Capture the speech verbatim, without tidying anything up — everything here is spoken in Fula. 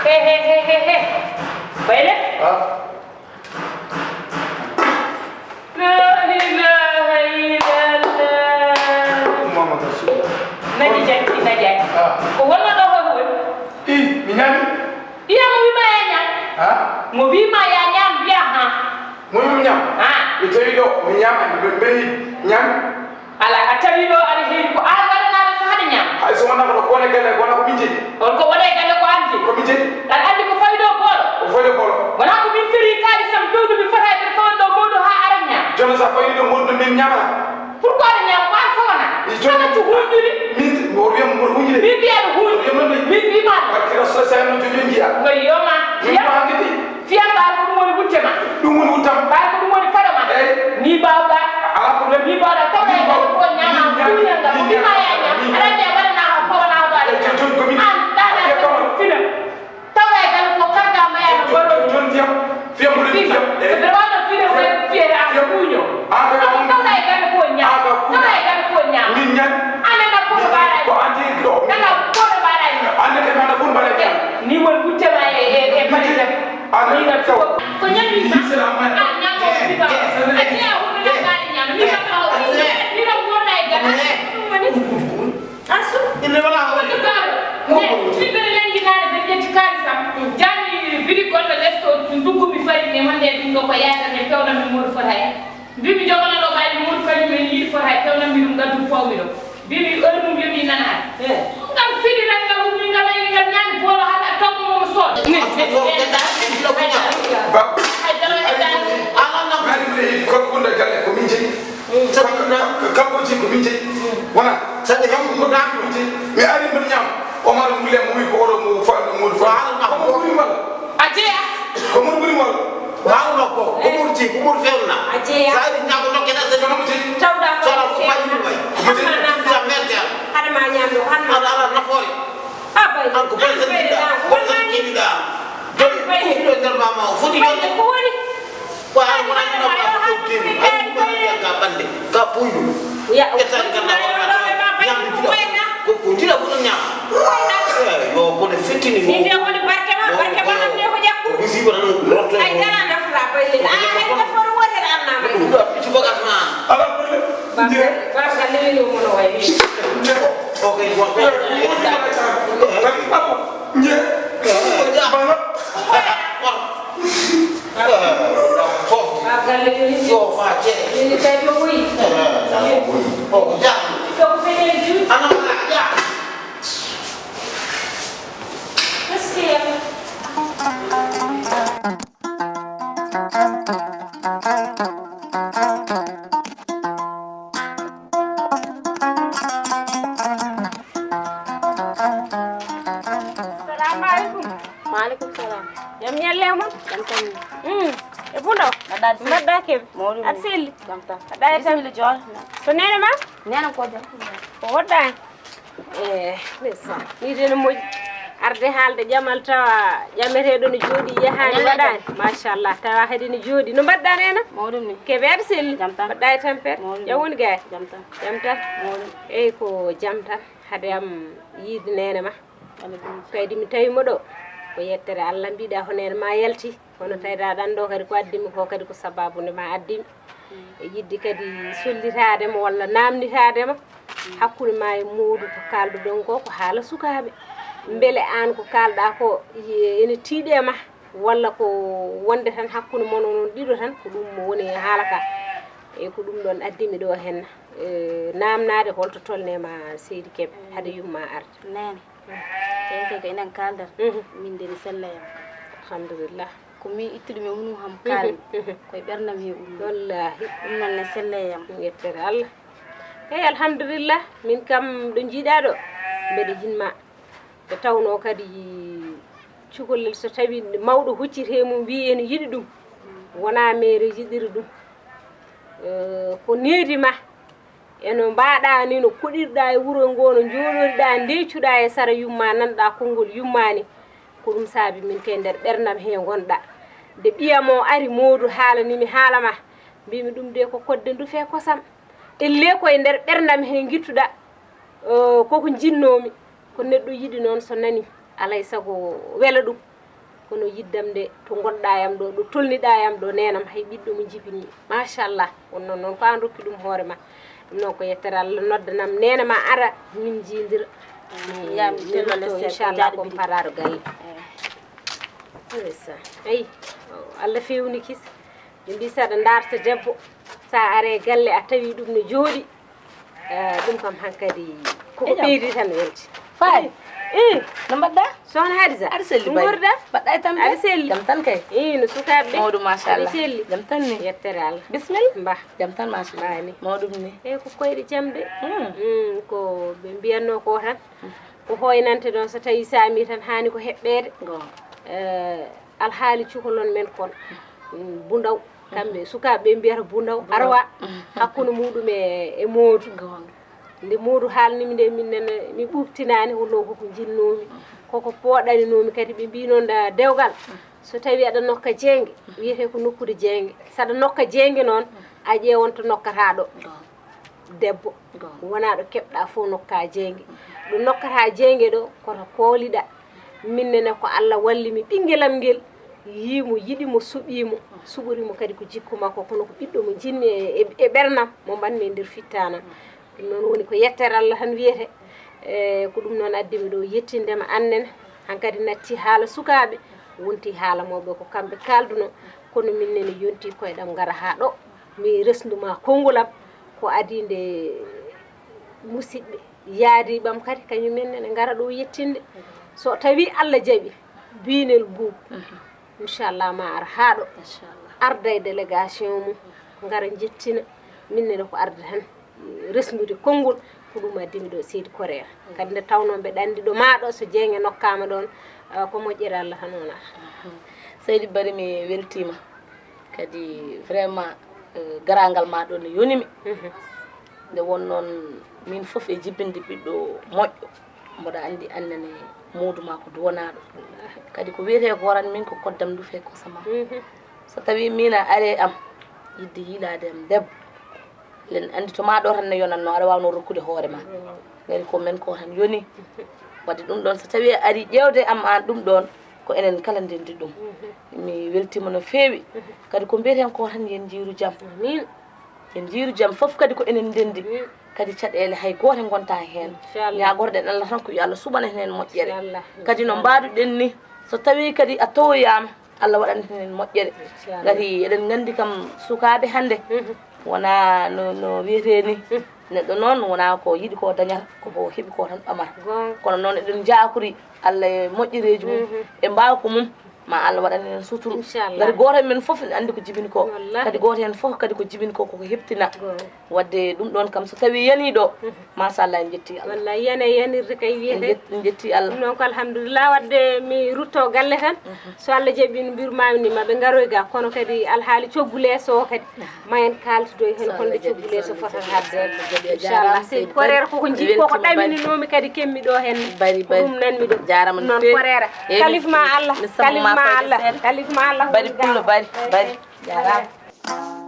He, he, he, he, he. Bayle? Ah. La ilaha illallah. Muhammad Rasulullah. Naji Jang, Naji Jang. Ah. Ko wonno ɗo ko woni? I, mi ñaami. Iya, mo wiima ya ñaam. Ha? Mo wiima ya ñaam, mbiya ha. Mo wiima mi ñaam? Ha. Mi tawi ɗo, mi ñaama, mi ɓe-, ɓe-, ñaami. Ala, a tawi ɗo aɗa heewi ko an waɗanaaɗo so haɗa ñaam. Hay so wonaa ko ɗo ko wona galle, wona ko min jeyi. On ko wona e galle ko an jeyi. Ko min jeyi. Aɗa anndi ko fawi ɗo boolo? Ko fawi ɗo boolo. Wonaa ko min firi kaalisam pewdu mi fota e nder fawon ɗo mawɗo haa aran ñaam. Jooni so a fawi ɗo mawɗo min ñaamata. Pourquoi aɗa ñaam ko an fawana? I jooni. Kala ko hunƴude. Min, o wiya mo hunƴude. Min mbiya no hunƴude. O wiya noon de. Min mbiya ma. Barke Rasul sa no jooni mbiya. Ko yoma. Min ko hankiti. Fiya mbaal ko ɗum woni wutte ma. Ɗum woni wuttam. Mbaal ko ɗum woni fado ma. Eyi. Ni mbaawɗa. Alaa problème. Ni mbaawɗa. Tawa e kala ko ñaama, kuuñal ngal, ko mbimaa ya ñaam. Aɗa anndi a waɗanaa ko fawanaa waɗde. Eyi, jooni, jooni ko min. An ɗaɗa fina. Tawa e kala ko kagga mbayaa no mbaɗo. Jooni, jooni fiyam. Fiyam ko ɗum fiyam. Eyi. Ko ɗum wano fina ko fiyere an kuuño. An ko tawa e kala ko ñaam. Tawa e kala ko ñaam. Min ñaam. An nana ko mbaɗa. Ko an jeyi ɗo. Nana ko mbaɗa. An ne kay mana fof mbaɗa. Ni woni wutte ma e, e, e mbaɗa. Ko ñami ma. A ñamo pipa. A jeya hunde na gaari ñaama. Mi kam ma o ɗum. Mi kam wonda e gana. Ɗum woni. Asu. Inde wala. Woni gaaro. Ne, mi ɓe lengi naade ɓe ƴetti kaalis am. Jaami bidi goɗɗo lesto nduggu mi fari ne wonde ɗum ɗo ko yaata ne fewna mi modu fota e. Mbi mi jogana ɗo ɓayde modu kañum en yiɗi fota e fewna mi ɗum gaddu pawmi ɗo. Mbimi heure mum yomi nanaade. Eh. Ngam fiɗiral ngal ummi ngal ayni ngal ñaami boolo haa ngal tawmo mo sood. Ba. Ay dara e dara. Ala nam. Mari mo heedi ko kunda galle ko min jeyi. Mm. Kanko, kanko jeyi ko min jeyi. Mm. Wona. Sa de kanko ko dam min jeyi. Mi ari mbeɗa ñaama. Omar Ngule mo wi ko oɗo mo fa-, mo fa-, Waalo makko. Ko mo ɓuri walla? A jeya. Ko mo ɓuri walla? Waalo makko. Ko ɓurti, ko ɓuri fewna. A jeya. Sa ari ñaago dokke na sa jono mo jeyi. Tawɗa ko sala ko fewna. Fayi mo way. Ko mo jeyi. Amma nam. Sa merde. Hade ma ñaamde ko hannde. Aɗa ala nafoore. A bay. An ko bone tan jiɗɗa. Bone tan jiɗɗa. Joni ko nder mama o foti yonde. Ko woni? Ko an wona min o ko timi. An ko wona min ka bande. Ka puydu. Ya, o ƴettani ganna wona ma taw. Ñamde jiɗa. Ko, ko jiɗa ko ɗum ñama. Eh, yo ko ne fettini mo. Ni de woni barke ma, barke ma hande ko ƴakku. Ko bisi ko tan rotto. Ay dara nafra ko le. Ah, ay ko for wote ran na ma. Ɗum ɗo ci bagas ma. Ala problème. Barke, barke le ni mo no way. Nje. Okay, wa. Nje. Bana. Fof. Haa galle jooni. Yo faa cere. Jooni tawi o woyi. Haa, o woyi. O ko jaaxle. Ɗo ko feneeji. Ana wala jaaxle. Gaskiya. Salamu alaikum. Wa alaikum salam. Jam ñalle mon? Jam tan. Mm. E bundo? Mbaɗɗa aɗa selli? Mbaɗɗa kebe? Mawɗum. Aɗa selli? Jam tan. Mbaɗɗa e tan? Bisimilla joor. To neene ma? Neene ko jam. Ko woɗɗaani? Eh, ndeysaan. Ni de no moƴƴi. Arde haalde ƴamal tawa ƴameteeɗo no jooɗi yahaani waɗaani. Machallah. Tawa kadi no jooɗi. No mbaɗɗa neene? Mawɗum ni. Kebe aɗa selli? Jam tan. Mbaɗɗa e tampere? Mawɗum. Jam woni gaay? Jam tan. Jam tan? Mawɗum. Eyi ko jam tan. Hade am yiide neene ma. Kaydi mi tawi mo ɗo, ko yettere Allah mbiɗa honere ma yalti, kono tawda ɗan ɗo kadi ko addi mi ko kadi ko sababu nde ma addi mi. E yidde kadi sollitaade mo walla namnitaade ma, hakkunde ma e Moodu ko kalduɗon ko, ko haala sukaaɓe. Mbele an ko kalɗa ko ene tiiɗe ma, walla ko wonde tan hakkunde mon onon ɗiɗo tan, ko ɗum mo woni e haala ka? E ko ɗum ɗon addi mi ɗo henna, e, namnaade holto tolne ma seydi Kebe, hade yumma arde. Nene. Tawde ko enen kaaldan, mhm, min de mi sella yam. Alhamdulillah. Ko min ittude mi umnu ham kaalmi. Mhm. Koye ɓernam he ummi. Wallahi. Ɗum noon ne sella yam. Yettere Allah. Eyi, alhamdulillah. Min kam ɗo jiiɗa ɗo, mbeɗa yinma. Nde tawno kadi cukalel so tawi mawɗo hucciti he mum wiyi ene yiɗi ɗum. Wona mere yiɗiri ɗum. Eh, ko needi ma. E no mbaɗa ni, no koɗirɗa e wuro ngo, no jooɗoriɗa, ndecuɗa e sara yumma, nanɗa konngol yumma ni, ko ɗum saabi min kay nder ɓernam he ngonɗa. Nde ɓiyam o ari, Moodu haalani mi haala ma, mbimi ɗum de ko kodde ndufe kosam. Elle koye nder ɓernam he ngittuɗa, eh, koko jinnomi. Ko neɗɗo yiɗi noon, so nani, alay sago wela ɗum. Kono yiddam nde, to ngonɗaa yam ɗo, ɗo tolniɗaa yam ɗo, neenam, hay ɓiɗɗo mo njibini. Machallah. Won noon, noon ko aan rokki ɗum hoore ma. Ɗum noon ko yettere Allah, noddanam neene ma ara, min njiidira. Yam mi tello rutto, lesel, inchallah, ko jaaɗo ko biri. Paraɗo galle. Eh. Ndeysaan. Eyi, Allah feewni kis. Ɓe mbii saɗa ndaarta debbo, sa are galle a tawi ɗum no jooɗi. Eh, ɗum kam hankadi koko ɓeydi tan welti. Faye. Eh. No mbaɗɗa? Sohna Hadisa. Aɗa selli bari. Mbaɗɗa e tampere? Aɗa selli. Jam tan kay. Eh, no sukaaɓe ɓe? Mawɗum, machallah. Aɗa selli. Jam tan ni. Yettere Allah. Bismilla. Mba. Jam tan, machallah. Mba ni. Mawɗum ni. Eh, ko koyɗe jam de. Hmm. Hmm, ko ɓe mbiyatno ko tan. Ko hoynante ɗon, so tawi saami tan haani ko heɓɓeede. Goonga. Eh, alhaali cukalon men kon, mm, Bundaw. Kamɓe sukaaɓe ɓe mbiyata Bundaw, Bundaw. Arwa, hakkunde muɗum e, e Moodu. Goonga. Nde Moodu haalnimi nde, min nene, mi ɓuuɓtinaani, holno koko njinnoomi, koko pooɗaninoomi, kadi ɓe mbii noon da dewgal, so tawi aɗa nokka jeenge, wiyetee ko nokkude jeenge. So aɗa nokka jeenge noon, a ƴeewon to nokkataa ɗo. Goonga. Debbo, goonga, wonaa ɗo keɓɗaa fof nokkaa jeenge. Ɗo nokkataa jeenge ɗo, koto kooliɗaa. Min nene ko Allah walli mi ɓinngelam ngel, yii mo, yiɗi mo, suɓii mo, suɓori mo kadi ko jikku makko, kono ko ɓiɗɗo mo njiɗmi e, e, e ɓernam, mo mbaɗmi e nder fittaanam. Ɗum noon woni ko yettere Allah tan wiyetee. E, ko ɗum noon addi mi ɗo yettinde ma aan nene. Hankadi natti haala sukaaɓe, wonti haala mawɓe, ko kamɓe kaaldunoo, kono min nene yonti koyɗam ngara haa ɗo. Mi resndu ma konngol am ko adii nde musidɓe yaadiiɓe am kadi, kañum en ne ngara ɗo yettinde. So tawi Allah jaɓi, biinel buubu, inchallah, ma ar haa ɗo. Inchallah. Arda e délégation mum, ngara njettina. Min ne ko arde tan resndude konngol, ko ɗum addi mi ɗo, seydi Koreera. Kadi nde tawnoo mbeɗa anndi ɗo ma ɗo, so jeenge nokkaama ɗoon, ah, ko moƴƴere Allah tan wonata. Seydi Bari, mi weltiima. Kadi vraiment, eh, garaangal ma ɗo ne yoni mi. Mhm. Nde won noon min fof e jibinde ɓiɗɗo moƴƴo, mboɗa anndi aan nene Moodu ma ko duwanaaɗo. Kadi ko wiyetee ko waran min ko koddam ndufe kosam am. Mhm. So tawi min a are am, yidde yiilaade am debbo, eɗen anndi to ma ɗo tan ne yonatno, aɗa waawnoo rokkude hoore ma. Ngari ko men ko tan yoni. Wadde ɗum ɗoon, so tawi a ari ƴeewde am aan, ɗum ɗoon ko enen kala ndenndi ɗum. Mi weltiima no feewi. Kadi ko mbiyeten ko tan, yen njiiru jam. Amiin. Yen njiiru jam, fof kadi ko enen ndenndi. Amiin. Kadi caɗeele hay goote ngonta heen. Inchallah. Ñaagorɗen Allah tan ko yo Allah suɓana heen moƴƴere. Inchallah. Kadi no mbaɗuɗen ni, so tawi kadi a tawoyaama, Allah waɗan heen moƴƴere. Inchallah. Ngati eɗen nganndi kam sukaaɓe hannde, mhm, wonaa no, no wiyetee ni. Mhm. Neɗɗo noon wonaa ko yiɗi ko dañata, ko ko heɓi ko tan ɓamata. Goonga. Kono noon eɗen njaakori Allah e moƴƴereeji mum, mhm, e mbaawka mum, ma Allah waɗan heen suturu. Inchallah. Ngati gooto e men fof ene anndi ko jibini ko. Wallahi. Kadi gooto heen fof kadi ko jibini ko, koko heɓtina. Goonga. Wadde ɗum ɗoon kam so tawi yanii ɗo, mhm, machallah, en njetti Allah. Wallahi, yane yanirde kay wiyetee. En njet-, en njetti Allah. Ɗum noon ko alhamdulillah, wadde mi rutto galle tan. Mhm. So Allah jaɓi no mbirmaami ni, ma ɓe ngaroy ga, kono kadi alhaali coggu leeso o kadi, aha, ma en kaaltodoy heen, so Allah jaɓi, so Allah jaɓi, fotata hadde. So Allah jaɓi, a jaaraama, inchallah. Seydi Bari. Koreera koko jiɗ-, koko ɗamininoomi kadi kemmi ɗo heen. Bari, ko bari. Ɗum nanmi ɗo. Jaaraama no feewi. Noon Koreera. Eyi, kalif ma Allah, kalif ma Allah, kalif ma Allah. Bari pullo, bari, bari. Jaaraama.